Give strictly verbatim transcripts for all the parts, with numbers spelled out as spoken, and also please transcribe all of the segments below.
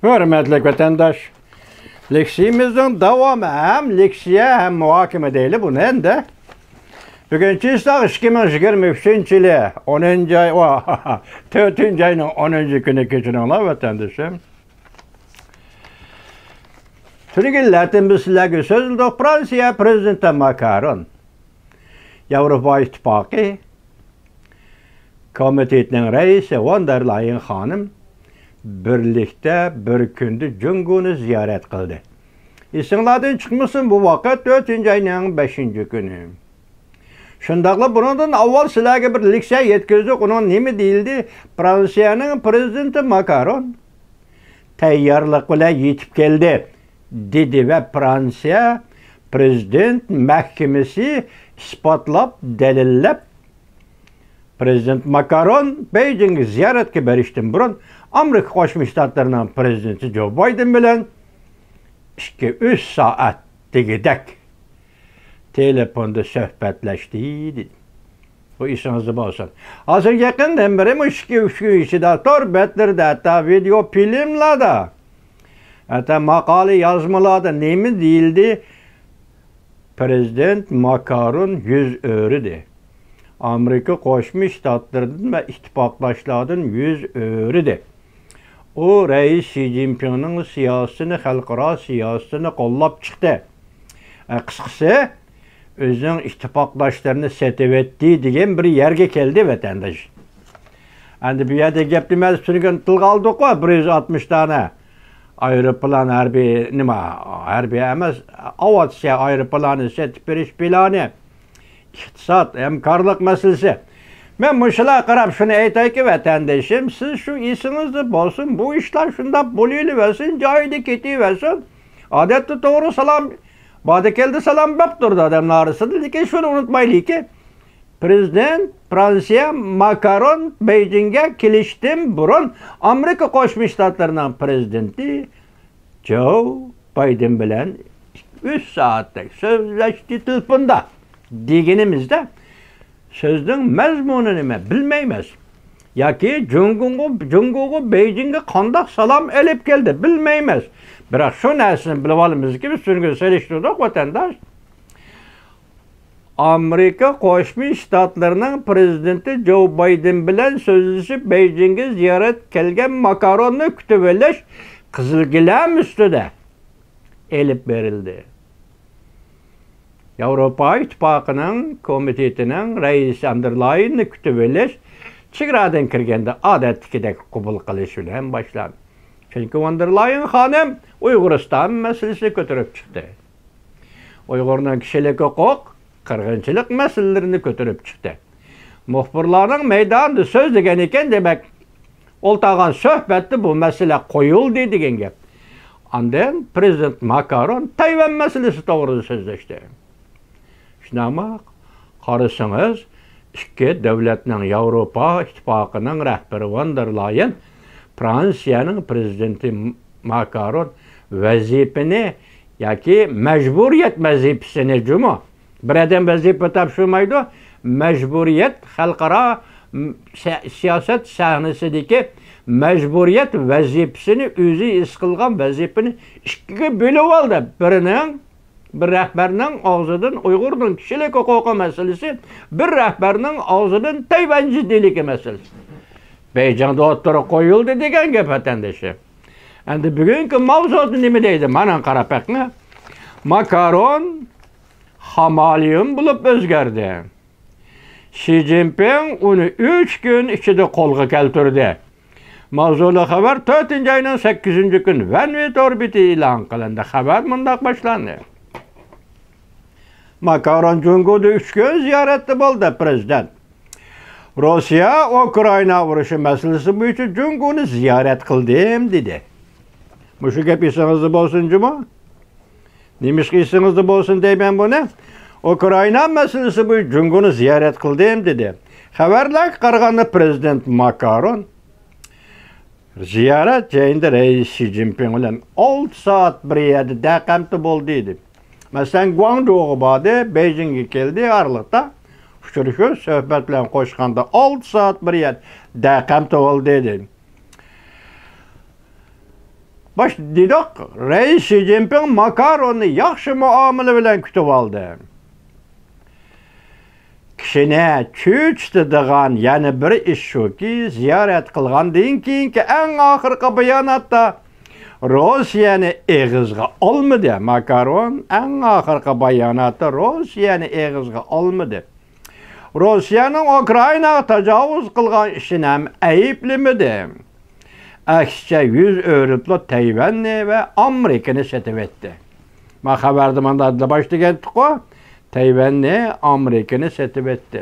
ھۆرمەتلىك ۋەتەنداش، لېكسىيىمىزنىڭ داۋامى ھەم لېكسىيە ھەم مۇھاكىمە دەيلى بۇنى ئەمدى. بۈگۈن چىسلاق ئىككى مىڭ يىگىرمە ئۈچىنچى يىلى ئونىنچى ئاي، ۋا، تۆتىنچى ئاينىڭ ئونىنچى كۈنى، كەچۈرۈڭلار ۋەتەندىشىم. تۈنۈگۈنلەردىن بىز سىلەرگە سۆزلىدۇق فرانسىيە پرېزىدېنتى ماكرون، ياۋروپا ئىتتىپاقى كومىتېتىنىڭ رەئىسى ۋان دېر لايېن خانىم بىرلىكتە بىر كۈندە جۇڭگونى زىيارەت قىلدى. ئېسىڭلاردىن چىقمىسۇن، بۇ ۋاقىت تۆتىنچى ئاينىڭ بەشىنچى كۈنى. شۇنداقلا بۇنىڭدىن ئاۋۋال سىلەرگە بىر لېكسىيە يەتكۈزدۇق، ئۇنىڭ نېمە دېيىلدى؟ فرانسىيەنىڭ پرېزىدېنتى ماكرون تەييارلىق بىلەن يېتىپ كەلدى، دېدى ۋە فرانسىيە پرېزىدېنت مەھكىمىسى ئىسپاتلاپ، دەلىللەپ، پرېزىدېنت ماكرون بېيجىڭگە زىيارەتكە بېرىشتىن بۇرۇن ئامېرىكا قوشما شتاتلىرىنىڭ پرېزىدېنتى جو بايدېن بىلەن ئىككى، ئۈچ سائەت دېگۈدەك تېلېفوندا سۆھبەتلەشتى، دېدى. بۇ ئېسىڭىزدە بولسۇن. ھازىر يېقىندىن بېرى مۇشۇ ئىككى، ئۈچ كۈن ئىچىدە تور بەتلىرىدە، ھەتتا ۋىدېئو فىلىملاردا، ھەتتا ماقالە يازمىلاردا نېمە دېيىلدى؟ پرېزىدېنت ماكرون يۈز ئۆرۈدى. ئامېرىكا قوشما شتاتلىرىدىن ۋە ئىتتىپاقداشلاردىن يۈز ئۆرۈدى. ئۇ رەئىس شى جىنپىڭنىڭ سىياسىتىنى، خەلقئارا سىياسىتىنى قوللاپ چىقتى. ئە، قىسقىسى، ئۆزىنىڭ ئىتتىپاقداشلىرىنى سېتىۋەتتى دېگەن بىر يەرگە كەلدى، ۋەتەنداش. ئەمدى بۇ يەردە گەپنى مەن تۈنۈگۈن تىلغا ئالدۇققۇ، بىر يۈز ئاتمىش دانە ئايروپىلان، ھەربىي، نېمە، ھەربىي ئەمەس، ئاۋىئاتسىيە ئايروپىلانى سېتىپ بېرىش پىلانى، ئىقتىساد، ھەمكارلىق مەسىلىسى. مەن مۇشۇلارغا قاراپ شۇنى ئېيتايكى، ۋەتەندىشىم، سىز شۇ ئېسىڭىزدە بولسۇن، بۇ ئىشلار شۇنداق بولۇۋېرسۇن، جايىدا كېتىۋەرسۇن. ئادەتتە توغرا سالام، باردا كەلدى سالام بەپ تۇرىدۇ ئادەمنىڭ ئارىسىدا، لېكىن شۇنى ئۇنتۇمايلىكى، پرېزىدېنت فرانسىيە ماكرون بېيجىڭگە كېلىشتىن بۇرۇن ئامېرىكا قوشما شتاتلىرىنىڭ پرېزىدېنتى جو بايدېن بىلەن ئۈچ سائەتتەك سۆزلەشتى تېلېفوندا دېگىنىمىزدە، سۆزنىڭ مەزمۇنى نېمە؟ بىلمەيمىز. ياكى جۇڭگوغا، جۇڭگوغا بېيجىڭگە قانداق سالام ئېلىپ كەلدى؟ بىلمەيمىز. بىراق شۇ نەرسىنى بىلىۋالىمىزكى، بىز تۈنۈگۈن سېلىشتۇردۇق، ۋەتەنداش. ئامېرىكا قوشما شتاتلىرىنىڭ پرېزىدېنتى جو بايدېن بىلەن سۆزلىشىپ، بېيجىڭگە زىيارەت كەلگەن ماكروننى كۈتۈۋېلىش قىزىل گىلەم ئۈستىدە ئېلىپ بېرىلدى. ياۋروپا ئىتتىپاقىنىڭ كومىتېتىنىڭ رەئىسى ۋان دېر لايېننى كۈتۈۋېلىش چېگرادىن كىرگەندە ئادەتتىكىدەك قوبۇل قىلىش بىلەن باشلاندى. چۈنكى ۋان دېر لايېن خانىم ئۇيغۇرىستان مەسىلىسىنى كۆتۈرۈپ چىقتى. ئۇيغۇرنىڭ كىشىلىك ھوقۇق، قىرغىنچىلىق مەسىلىلىرىنى كۆتۈرۈپ چىقتى. مۇخبىرلارنىڭ مەيدانىدا سۆزلىگەن ئىكەن، دېمەك، ئولتۇرغان سۆھبەتتە بۇ مەسىلە قويۇلدى دېگەن گەپ. ئاندىن پرېزىدېنت ماكرون تەيۋەن مەسىلىسى توغرىدا سۆزلەشتى. شۇنداقمۇ؟ قارىسىڭىز، ئىككى دۆلەتنىڭ، ياۋروپا ئىتتىپاقىنىڭ رەھبىرى ۋان دېر لايېن، فرانسىيەنىڭ پرېزىدېنتى ماكرون ۋەزىپىنى ياكى مەجبۇرىيەت ۋەزىپىسىنى جۇمۇ، بىر ئادەم ۋەزىپە تاپشۇرمايدۇ، مەجبۇرىيەت، خەلقئارا، م، سە-، سىياسەت سەھنىسىدىكى مەجبۇرىيەت ۋەزىپىسىنى، ئۆزى ھېس قىلغان ۋەزىپىنى ئىككىگە بۆلۈۋالدى. بىرىنىڭ بىر رەھبەرنىڭ ئاغزىدىن ئۇيغۇرنىڭ كىشىلىك ھوقۇقى مەسىلىسى، بىر رەھبەرنىڭ ئاغزىدىن تەيۋەن جىددىيلىكى مەسىلىسى بېيجىڭدا ئوتتۇرىغا قويۇلدى دېگەن گەپ، ۋەتەندىشىم. ئەمدى بۈگۈنكى ماۋزۇدا نېمە دەيدۇ؟ مانا قاراپ بېقىڭ. ماكرون خامېلېئون بولۇپ ئۆزگەردى. شى جىنپىڭ ئۇنى ئۈچ كۈن ئىچىدە قولغا كەلتۈردى. ماۋزۇلۇق خەۋەر تۆتىنچى ئاينىڭ سەككىزىنچى كۈنى ۋەنۋى تور بېتى ئېلان قىلىندى. خەۋەر مۇنداق باشلاندى. ماكرون جۇڭگودا ئۈچ كۈن زىيارەتتە بولدى. پرېزىدېنت، روسىيە ئۇكرائىنا ئۇرۇشى مەسىلىسى بويىچە جۇڭگونى زىيارەت قىلدىم، دېدى. مۇشۇ گەپ ئېسىڭىزدە بولسۇن جۇمۇ. نېمىشقا ئېسىڭىزدە بولسۇن دەيمەن بۇنى؟ ئۇكرائىنا مەسىلىسى بويىچە جۇڭگونى زىيارەت قىلدىم، دېدى. خەۋەرلەرگە قارىغاندا، پرېزىدېنت ماكرون زىيارەت جايىدا رەئىس شى جىنپىڭ بىلەن ئالتە سائەت بىر يەردە دەقەمتى بولدى، دېدى. مەسىلەن، گۇاڭجۇغا باردى، بېيجىڭگە كەلدى، ئارىلىقتا ئۇچرىشىش، سۆھبەت بىلەن قوشقاندا ئالتە سائەت بىر يەردە دەقەمتى بولدى، دېدى. باش دېدۇق، رەئىس شى جىنپىڭ ماكاروننى ياخشى مۇئامىلە بىلەن كۈتۈۋالدى. كىشىنى چۆچۈتىدىغان يەنە بىر ئىش شۇكى، زىيارەت قىلغاندىن كېيىنكى ئەڭ ئاخىرقى باياناتتا روسىيەنى ئېغىزغا ئالمىدى. ماكرون ئەڭ ئاخىرقى باياناتتا روسىيەنى ئېغىزغا ئالمىدى. روسىيەنىڭ ئۇكرائىناغا تاجاۋۇز قىلغان ئىشىنى ھەم ئەيىبلىمىدى. ئەكسىچە يۈز ئۆرۈپلا تەيۋەننى ۋە ئامېرىكىنى سېتىۋەتتى. ما خەۋەردە مانداق باش دېگەنتىقۇ، تەيۋەننى ئامېرىكىنى سېتىۋەتتى.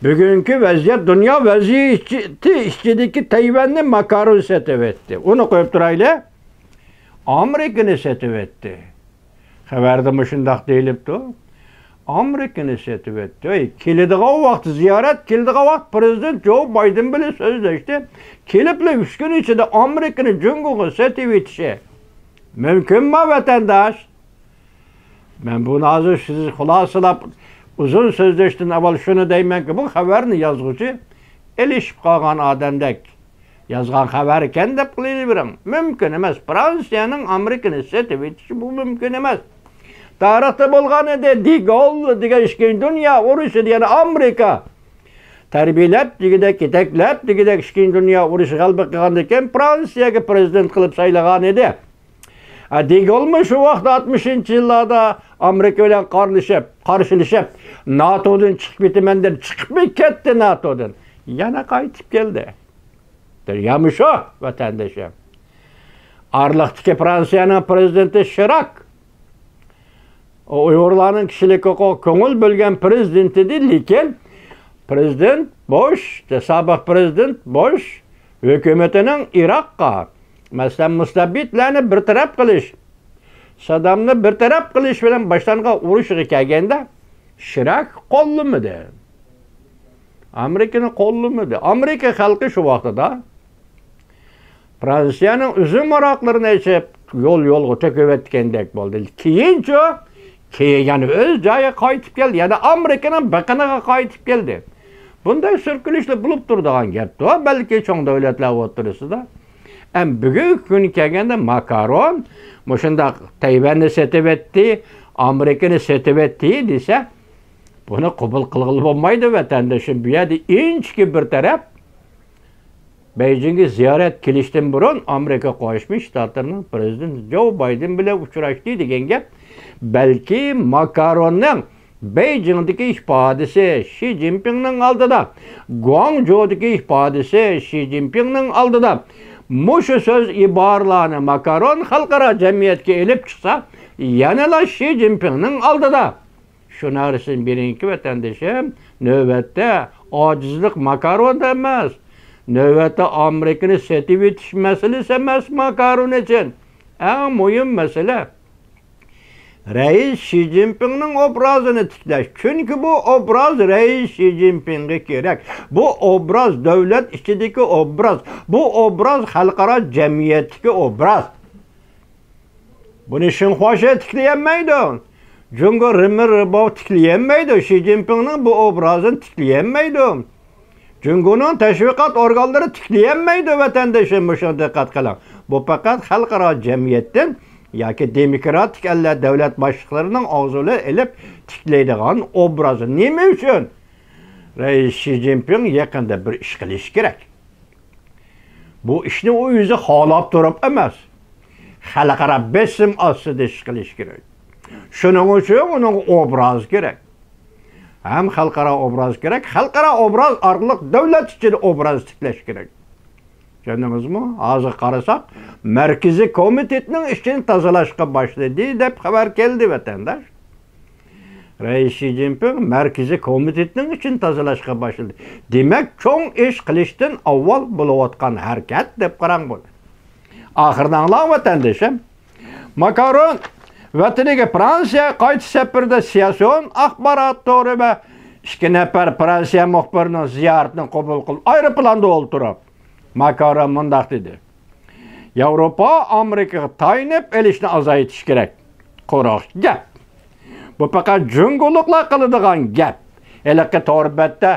بۈگۈنكى ۋەزىيەت، دۇنيا ۋەزىيىتى ئىچىدىكى تەيۋەننى ماكرون سېتىۋەتتى. ئۇنى قويۇپ تۇرايلى. ئامېرىكىنى سېتىۋەتتى. خەۋەردە مۇشۇنداق دېيىلىپتۇ. ئامېرىكىنى سېتىۋەتتى. ئەي، كېلىدىغان ۋاقىت زىيارەت، كېلىدىغان ۋاقىت پىرېزىدېنت جو بايدېن بىلەن سۆزلەشتى. كېلىپلا ئۈچ كۈن ئىچىدە ئامېرىكىنى جۇڭگوغا سېتىۋېتىشى مۇمكىنما، ۋەتەنداش؟ مەن بۇنى ھازىر سىز خۇلاسىلاپ ئۇزۇن سۆزلەشتىن ئاۋۋال شۇنى دەيمەنكى، بۇ خەۋەرنى يازغۇچى ئېلىشىپ قالغان ئادەمدەك يازغان خەۋەركەن دەپ قىلىۋېرىڭ. مۇمكىن ئەمەس. فرانسىيەنىڭ ئامېرىكىنى سېتىۋېتىشى بۇ مۇمكىن ئەمەس. تارىختا بولغان ئىدى. دېگول دېگەن ئىككىنچى دۇنيا ئۇرۇشىدا يەنە ئامېرىكا تەربىيەلەپ دېگۈدەك، يېتەكلەپ دېگۈدەك ئىككىنچى دۇنيا ئۇرۇشى غەلىبە قىلغاندىن كېيىن فرانسىيەگە پىرېزىدېنت قىلىپ سايلىغان ئىدى. ھە، دېگولمۇ شۇ ۋاقىتتا ئاتمىشىنچى يىللاردا ئامېرىكا بىلەن قارلىشىپ، قارشىلىشىپ، ناتودىن چىقىپ كېتىمەن دېدى، چىقىپمۇ كەتتى ناتودىن. يەنە قايتىپ كەلدى. يامىشو ۋەتەندىشىم. ئارىلىقتىكى فرانسىيەنىڭ پىرېزىدېنتى شىراك. ئۇ ئۇيغۇرلارنىڭ كىشىلىك ھوقۇقىغا كۆڭۈل بۆلگەن پىرېزىدېنت ئىدى، لېكىن پىرېزىدېنت بوش، سابىق پىرېزىدېنت بوش ھۆكۈمىتىنىڭ ئىراققا، مەسىلەن، مۇستەبىتلەرنى بىر تەرەپ قىلىش، سادامنى بىر تەرەپ قىلىش بىلەن باشلانغان ئۇرۇشىغا كەلگەندە، شىراك قوللىمىدى. ئامېرىكىنى قوللىمىدى. ئامېرىكا خەلقى شۇ ۋاقتىدا فرانسىيەنىڭ ئۆزى ماراقلىرىنى ئېچىپ، يول-يولغا تۆكۈۋەتكەندەك بولدى. كېيىنچۇ؟ كېيىن يەنە ئۆز جايىغا قايتىپ كەلدى. يەنە ئامېرىكىنىڭ بېقىنىغا قايتىپ كەلدى. بۇنداق سۈركىلىشلەر بولۇپ تۇرىدىغان گەپتۇ، بەلكى چوڭ دۆلەتلەر ئوتتۇرىسىدا. ئەمما بۈگۈنكى كۈنگە كەلگەندە ماكرون مۇشۇنداق تەيۋەننى سېتىۋەتتى، ئامېرىكىنى سېتىۋەتتى دېسە، بۇنى قوبۇل قىلغىلى بولمايدۇ، ۋەتەندىشىم. بۇ يەردە ئىنچىكە بىر تەرەپ بېيجىڭگە زىيارەت كېلىشتىن بۇرۇن ئامېرىكا قوشما شتاتلىرىنىڭ پىرېزىدېنتى جو بايدېن بىلەن ئۇچراشتى دېگەن گەپ. بەلكى ماكروننىڭ بېيجىڭدىكى ئىپادىسى، شى جىنپىڭنىڭ ئالدىدا، گۇاڭجۇدىكى ئىپادىسى، شى جىنپىڭنىڭ ئالدىدا مۇشۇ سۆز ئىبارىلەرنى ماكرون خەلقئارا جەمئىيەتكە ئېلىپ چىقسا، يەنىلا شى جىنپىڭنىڭ ئالدىدا شۇ نەرسىنى بىلىڭكى، ۋەتەندىشىم، نۆۋەتتە ئاجىزلىق ماكروندا ئەمەس. نۆۋەتتە ئامېرىكىنى سېتىۋېتىش مەسىلىسى ئەمەس ماكرون ئۈچۈن. ئەڭ مۇھىم مەسىلە رەئىس شى جىنپىڭنىڭ ئوبرازىنى تىكلەش. چۈنكى بۇ ئوبراز رەئىس شى جىنپىڭغا كېرەك. بۇ ئوبراز دۆلەت ئىچىدىكى ئوبراز. بۇ ئوبراز خەلقئارا جەمئىيەتتىكى ئوبراز. بۇنى شىنخۇاشې تىكلىيەلمەيدۇ. جۇڭگو رېمېن رېباۋ تىكلىيەلمەيدۇ. شى جىنپىڭنىڭ بۇ ئوبرازىنى تىكلىيەلمەيدۇ. جۇڭگونىڭ تەشۋىقات ئورگانلىرى تىكلىيەلمەيدۇ، ۋەتەندىشىم، مۇشۇڭا دىققەت قىلىڭ. بۇ پەقەت خەلقئارا جەمئىيەتتىن ياكى دېموكراتىك ئەللەر دۆلەت باشلىقلىرىنىڭ ئاغزى بىلەن ئېلىپ تىكلەيدىغان ئوبراز. نېمە ئۈچۈن؟ رەئىس شى جىنپىڭ يېقىندا بىر ئىش قىلىشى كېرەك. بۇ ئىشنى ئۇ ئۆزى خالاپ تۇرۇپ ئەمەس، خەلقئارا بېسىم ئاستىدا ئىش قىلىشى كېرەك. شۇنىڭ ئۈچۈن ئۇنىڭغا ئوبراز كېرەك. ھەم خەلقئارا ئوبراز كېرەك، خەلقئارا ئوبراز ئارقىلىق دۆلەت ئىچىدە ئوبراز تىكلەش كېرەك. چۈشەندىڭىزمۇ؟ ھازىر قارىساق، مەركىزىي كومىتېتنىڭ ئىچىنى تازىلاشقا باشلىدى دەپ خەۋەر كەلدى، ۋەتەنداش. رەئىس شى جىنپىڭ مەركىزىي كومىتېتنىڭ ئىچىنى تازىلاشقا باشلىدى. دېمەك، چوڭ ئىش قىلىشتىن ئاۋۋال بولۇۋاتقان ھەرىكەت دەپ قاراڭ بۇنى. ئاخىرىنى ئاڭلاڭ، ۋەتەندىشىم. ماكرون ۋەتىنىگە، فرانسىيەگە قايتىش سەپىرىدە سىياسىيون ئاخبارات تورى ۋە ئىككى نەپەر فرانسىيە مۇخبىرىنىڭ زىيارىتىنى قوبۇل قىلىپ، ئايروپىلاندا ئولتۇرۇپ، ماكرون مۇنداق دېدى: ياۋروپا ئامېرىكىغا تايىنىپ ئېلىشنى ئازايتىش كېرەك. قۇرۇق گەپ. بۇ پەقەت جۇڭگولۇقلار قىلىدىغان گەپ. ھېلىقى تور بەتتە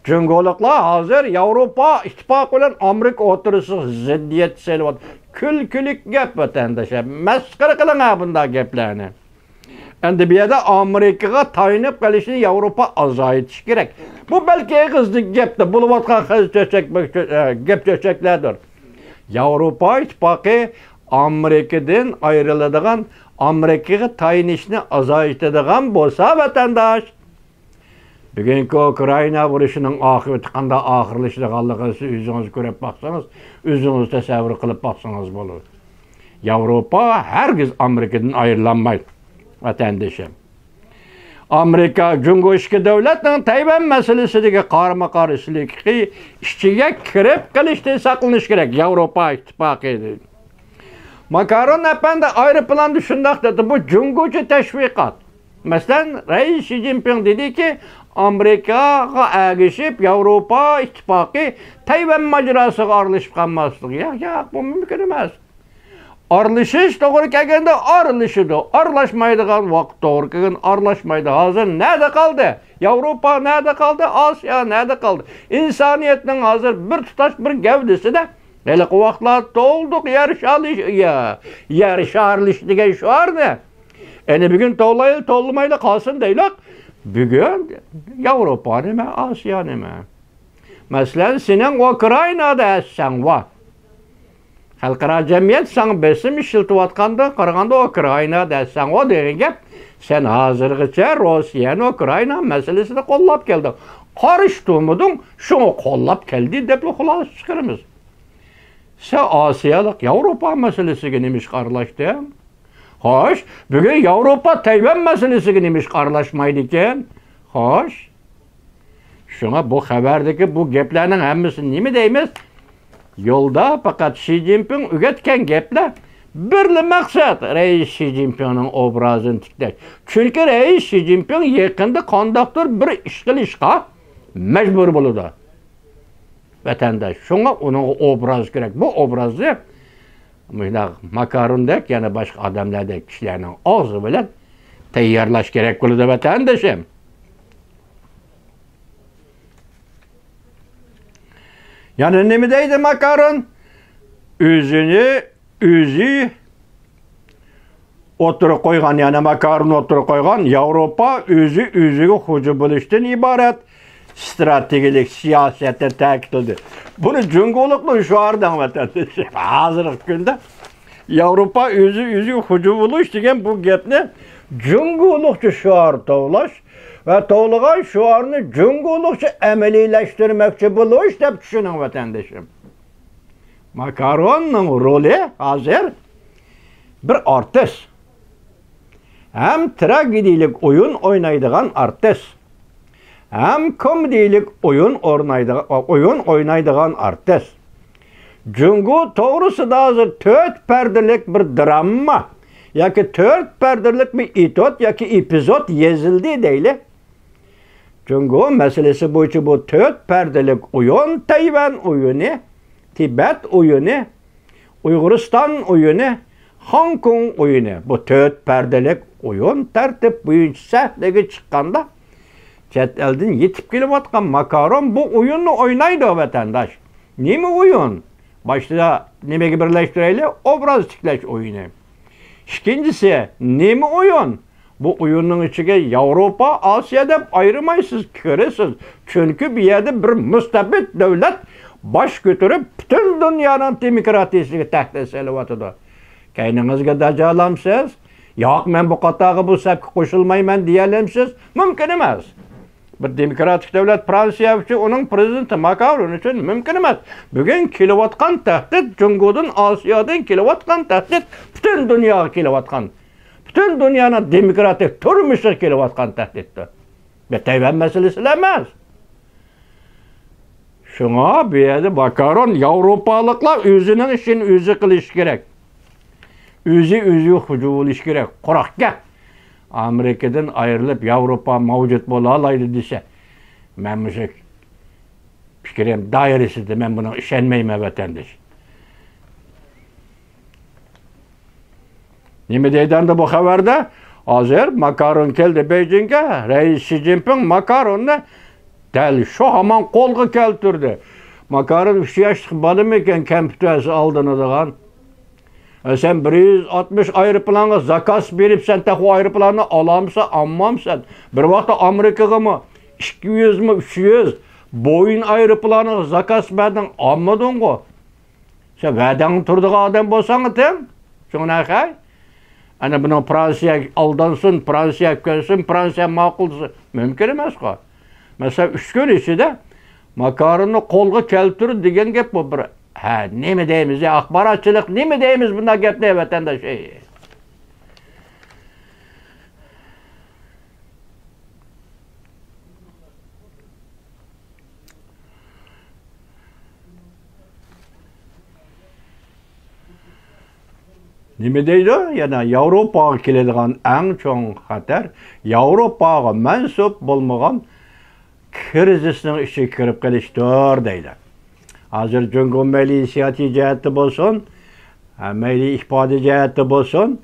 جۇڭگولۇقلار ھازىر ياۋروپا ئىتتىپاقى بىلەن ئامېرىكا ئوتتۇرىسىغا زىددىيەت سېلىۋاتىدۇ. كۈلكىلىك گەپ، ۋەتەنداشلار. مەسخىرە قىلىڭ ھە بۇنداق گەپلەرنى. ئەمدى بۇ يەردە ئامېرىكىغا تايىنىپ قېلىشنى ياۋروپا ئازايتىشى كېرەك. بۇ بەلكى ئېغىزدىكى گەپتە بولۇۋاتقان خەز چۆچەك، گەپ چۆچەكلەردۇر. ياۋروپا ئىتتىپاقى ئامېرىكىدىن ئايرىلىدىغان، ئامېرىكىغا تايىنىشنى ئازايتىدىغان بولسا، ۋەتەنداش، بۈگۈنكى ئۇكرائىنا ئۇرۇشىنىڭ ئاقىۋىتى قانداق ئاخىرلىشىدىغانلىقىنى سىز ئۆزىڭىز كۆرۈپ باقسىڭىز، ئۆزىڭىز تەسەۋۋۇر قىلىپ باقسىڭىز بولىدۇ. ياۋروپا ھەرگىز ئامېرىكىدىن ئايرىلالمايدۇ، ۋەتەندىشىم. ئامېرىكا، جۇڭگو ئىككى دۆلەتنىڭ تەيۋەن مەسىلىسىدىكى قارمۇ قارشىلىقى ئىچىگە كىرىپ قېلىشتىن ساقلىنىش كېرەك، ياۋروپا ئىتتىپاقى. ماكرون ئەپەندى ئايروپىلاندا شۇنداق دېدى، بۇ جۇڭگوچە تەشۋىقات. مەسىلەن، رەئىس شى جىنپىڭ دېدىكى، ئامېرىكاغا ئەگىشىپ ياۋروپا ئىتتىپاقى تەيۋەن ماجىراسىغا ئارىلىشىپ قالماسلىقى. ياق، ياق، بۇ مۇمكىن ئەمەس. ئارىلىشىش توغرا كەلگەندە ئارىلىشىدۇ. ئارىلاشمايدىغان ۋاقىت توغرا كەلگەندە ئارىلاشمايدۇ. ھازىر نەدە قالدى؟ ياۋروپا نەدە قالدى؟ ئاسىيا نەدە قالدى؟ ئىنسانىيەتنىڭ ھازىر بىر تۇتاش بىر گەۋدىسىدە ھېلىقى ۋاقىتلار توۋلىدۇق يەر شارلىش-، يە-، يەر شارلىشى دېگەن شوئارنى. ئەنە بۈگۈن توۋلايلى، توۋلىمايلى قالسۇن دەيلۇق. بۈگۈن ياۋروپا نېمە، ئاسىيا نېمە؟ مەسىلەن، سېنىڭ ئۇكرائىنادا ھەسسەڭ بار. خەلقئارا جەمئىيەت ساڭا بېسىم ئىشلىتىۋاتقاندا قارىغاندا، ئۇكرائىنادا ھەسسەڭ بار دېگەن گەپ. سەن ھازىرغىچە روسىيەنى ئۇكرائىنا مەسىلىسىدە قوللاپ كەلدىڭ. قارشى تۇرمىدىڭ، شۇڭا قوللاپ كەلدى دەپلا خۇلاسە چىقىرىمىز. سەن ئاسىيالىق ياۋروپا مەسىلىسىگە نېمىشقا ئارىلاشتىڭ؟ خوش، بۈگۈن ياۋروپا تەيۋەن مەسىلىسىگە نېمىشقا ئارىلاشمايدىكەن؟ خوش. شۇڭا بۇ خەۋەردىكى بۇ گەپلەرنىڭ ھەممىسى نېمە دەيمىز؟ يولدا پەقەت شى جىنپىڭ ئۆگەتكەن گەپلەر. بىرلا مەقسەت، رەئىس شى جىنپىڭنىڭ ئوبرازىنى تىكلەش. چۈنكى رەئىس شى جىنپىڭ يېقىندا قانداقتۇر بىر ئىش قىلىشقا مەجبۇر بولىدۇ. ۋەتەنداش، شۇڭا ئۇنىڭغا ئوبراز كېرەك. بۇ ئوبرازنى مۇشۇنداق ماكاروندەك، يەنە باشقا ئادەملەردەك كىشىلەرنىڭ ئاغزى بىلەن تەييارلاش كېرەك بولىدۇ، ۋەتەندىشىم. يەنە نېمە دەيدۇ ماكارون؟ ئۆزىنى ئۆزى ئوتتۇرىغا قويغان، يەنى ماكارون ئوتتۇرىغا قويغان، ياۋروپا ئۆزى ئۆزىگە خوجا بولۇشتىن ئىبارەت ئىستراتېگىيەلىك سىياسەتنى تەكىتلىدى. بۇنى جۇڭگولۇقنىڭ شوئارى دەڭ، ۋەتەندىشىم. ھازىرقى كۈندە ياۋروپا ئۆزى ئۆزىگە خوجا بولۇش دېگەن بۇ گەپنى جۇڭگولۇقچە شوئار توۋلاش ۋە توۋلىغان شوئارنى جۇڭگولۇقچە ئەمەلىيلەشتۈرمەكچى بولۇش دەپ چۈشىنىڭ، ۋەتەندىشىم. ماكاروننىڭ رولى ھازىر بىر ئارتىس. ھەم تراگېدىيەلىك ئويۇن ئوينايدىغان ئارتىس. ھەم كومېدىيەلىك ئويۇن ئورنايدىغان، ئويۇن ئوينايدىغان ئارتىس. جۇڭگو توغرىسىدا ھازىر تۆت پەردىلىك بىر دراما ياكى تۆت پەردىلىك بىر ئېتيۇد ياكى ئېپىزود يېزىلدى دەيلى. جۇڭگو مەسىلىسى بويىچە بۇ تۆت پەردىلىك ئويۇن، تەيۋەن ئويۇنى، تىبەت ئويۇنى، ئۇيغۇرىستان ئويۇنى، خوڭكوڭ ئويۇنى، بۇ تۆت پەردىلىك ئويۇن تەرتىپ بويىچە سەھنىگە چىققاندا، چەت ئەلدىن يېتىپ كېلىۋاتقان ماكارون بۇ ئويۇننى ئوينايدۇ، ۋەتەنداش. نېمە ئويۇن؟ باشتا نېمىگە بىرلەشتۈرەيلى؟ ئوبراز تىكلەش ئويۇنى. ئىككىنچىسى، نېمە ئويۇن؟ بۇ ئويۇننىڭ ئىچىگە ياۋروپا، ئاسىيا دەپ ئايرىمايسىز، كىرىسىز. چۈنكى بۇ يەردە بىر مۇستەبىت دۆلەت باش كۆتۈرۈپ، پۈتۈن دۇنيانىڭ دېموكراتىيىسىگە تەھدىت سېلىۋاتىدۇ. كەينىڭىزگە دەجالامسىز؟ ياق، مەن بۇ قاتارغا، بۇ سەپكە قوشۇلمايمەن دېيەلەمسىز؟ مۇمكىن ئەمەس. بىر دېموكراتىك دۆلەت فرانسىيە ئۈچۈن، ئۇنىڭ پرېزىدېنتى ماكرون ئۈچۈن مۇمكىن ئەمەس. بۈگۈن كېلىۋاتقان تەھدىت جۇڭگودىن، ئاسىيادىن كېلىۋاتقان تەھدىت، پۈتۈن دۇنياغا كېلىۋاتقان، پۈتۈن دۇنيانىڭ دېموكراتىك تۇرمۇشىغا كېلىۋاتقان تەھدىتتۇر. بۇ تەيۋەن مەسىلىسىلا ئەمەس. شۇڭا بۇ يەردە ماكرون، ياۋروپالىقلار ئۆزىنىڭ ئىشىنى ئۆزى قىلىشى كېرەك. ئۆزى ئۆزىگە خوجا بولۇشى كېرەك. قۇراق گەپ. ئامېرىكىدىن ئايرىلىپ ياۋروپا مەۋجۇت بولالايدۇ دېسە، مەن مۇشۇ پىكرىم دائىرىسىدە مەن بۇنىڭغا ئىشەنمەيمەن، ۋەتەنداش. نېمە دەيدۇ ئەمدى بۇ خەۋەردە؟ ھازىر ماكرون كەلدى بېيجىڭگە، رەئىس شى جىنپىڭ ماكروننى دەل شۇ ھامان قولغا كەلتۈردى. ماكارون ئۈچ ياشلىق بالىمىكەن، كەمپۈتەرسى ئالدىنىدىغان؟ ئە، سەن بىر يۈز ئاتمىش ئايروپىلانغا زاكاز بېرىپ، سەن تېخى ئۇ ئايروپىلاننى ئالامسەن، ئالمامسەن؟ بىر ۋاقىتتا ئامېرىكىغىمۇ ئىككى يۈزمۇ، ئۈچ يۈز بويىڭ ئايروپىلانىغا زاكاز بەردىڭ، ئالمىدىڭغۇ؟ سەن ۋەدەڭدە تۇرىدىغان ئادەم بولساڭ ئىتىم، جۇڭنەخەي. ئەنە بۇنىڭ فرانسىيە ئالدانسۇن، فرانسىيە كۆرسۇن، فرانسىيە ماقۇل دېسۇن، مۇمكىن ئەمەسقۇ. مەسىلەن، ئۈچ كۈن ئىچىدە ماكاروننى قولغا كەلتۈر دېگەن گەپ بۇ بىر. ھە، نېمە دەيمىز يا، ئاخباراتچىلىق، نېمە دەيمىز بۇنداق گەپنى، ۋەتەنداش؟ ئەي. نېمە دەيدۇ؟ يەنە ياۋروپاغا كېلىدىغان ئەڭ چوڭ خەتەر ياۋروپاغا مەنسۇپ بولمىغان كىرىزىسنىڭ ئىچىگە كىرىپ قېلىشتۇر دەيدۇ. ھازىر جۇڭگو مەيلى سىياسىي جەھەتتە بولسۇن، ھە، مەيلى ئىپادە جەھەتتە بولسۇن،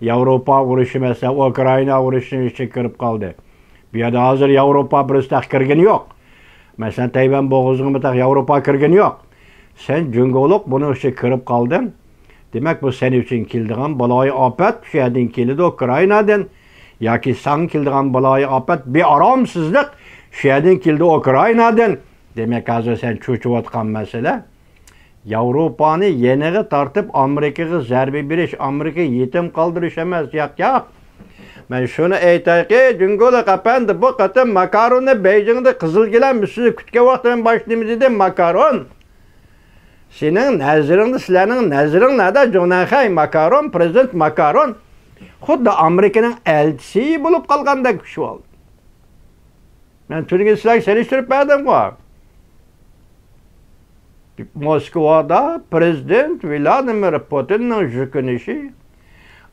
ياۋروپا ئۇرۇشى، مەسىلەن، ئۇكرائىنا ئۇرۇشىنىڭ ئىچىگە كىرىپ قالدى. بۇ يەردە ھازىر ياۋروپا بىرسى تېخى كىرگىنى يوق. مەسىلەن، تەيۋەن بوغۇزىغىمۇ تېخى ياۋروپا كىرگىنى يوق. سەن جۇڭگولۇق بۇنىڭ ئىچىگە كىرىپ قالدىڭ. دېمەك، بۇ سەن ئۈچۈن كېلىدىغان بالايىئاپەت شۇ يەردىن كېلىدۇ، ئۇكرائىنادىن. ياكى ساڭا كېلىدىغان بالايىئاپەت، بىئارامسىزلىق شۇ يەردىن كېلىدۇ، ئۇكرائىنادىن. دېمەك، ھازىر سەن چۆچۈۋاتقان مەسىلە ياۋروپانى يېنىغا تارتىپ، ئامېرىكىغا زەربە بېرىش، ئامېرىكىنى يېتىم قالدۇرۇش ئەمەس. ياق، ياق. مەن شۇنى ئېيتايقى، جۇڭگولۇق ئەپەندى، بۇ قېتىم ماكاروننى بېيجىڭدا قىزىل گىلەم ئۈستىدە كۈتكەن ۋاقىتتا مەن باشتا نېمە دېدىم؟ ماكارون، سېنىڭ نەزىرىڭدە، سىلەرنىڭ نەزىرىڭلەردە جۇڭنەنخەي ماكارون، پرېزىدېنت ماكارون خۇددى ئامېرىكىنىڭ ئەلچىسى بولۇپ قالغاندەك چۈشۈۋالدى. مەن تۈنۈگۈن سىلەرگە سېلىشتۇرۇپ بەردىمغۇ؟ موسكۋادا پرېزىدېنت ۋلادىمىر پۇتىننىڭ يۈكۈنۈشى،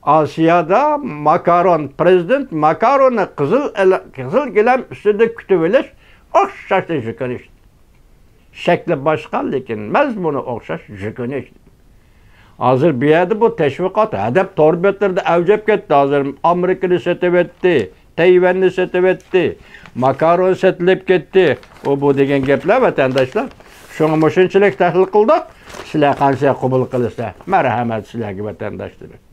ئاسىيادا ماكارون، پرېزىدېنت ماكاروننى قىزىل ئەل-، قىزىل گىلەم ئۈستىدە كۈتۈۋېلىش ئوخشاشلا يۈكۈنۈش. شەكلى باشقا، لېكىن مەزمۇنى ئوخشاش، يۈكۈنۈش. ھازىر بۇ يەردە بۇ تەشۋىقات ھەدەپ تور بەتلىرىدە ئەۋجەپ كەتتى. ھازىر ئامېرىكىنى سېتىۋەتتى، تەيۋەننى سېتىۋەتتى، ماكارون سېتىلىپ كەتتى. ئۇ بۇ دېگەن گەپلەر، ۋەتەنداشلار. شۇڭا مۇشۇنچىلىك تەھلىل قىلدۇق. سىلەر قانچە قوبۇل قىلىسىلەر. مەرھەمەت سىلەرگە، ۋەتەنداشلىرىم.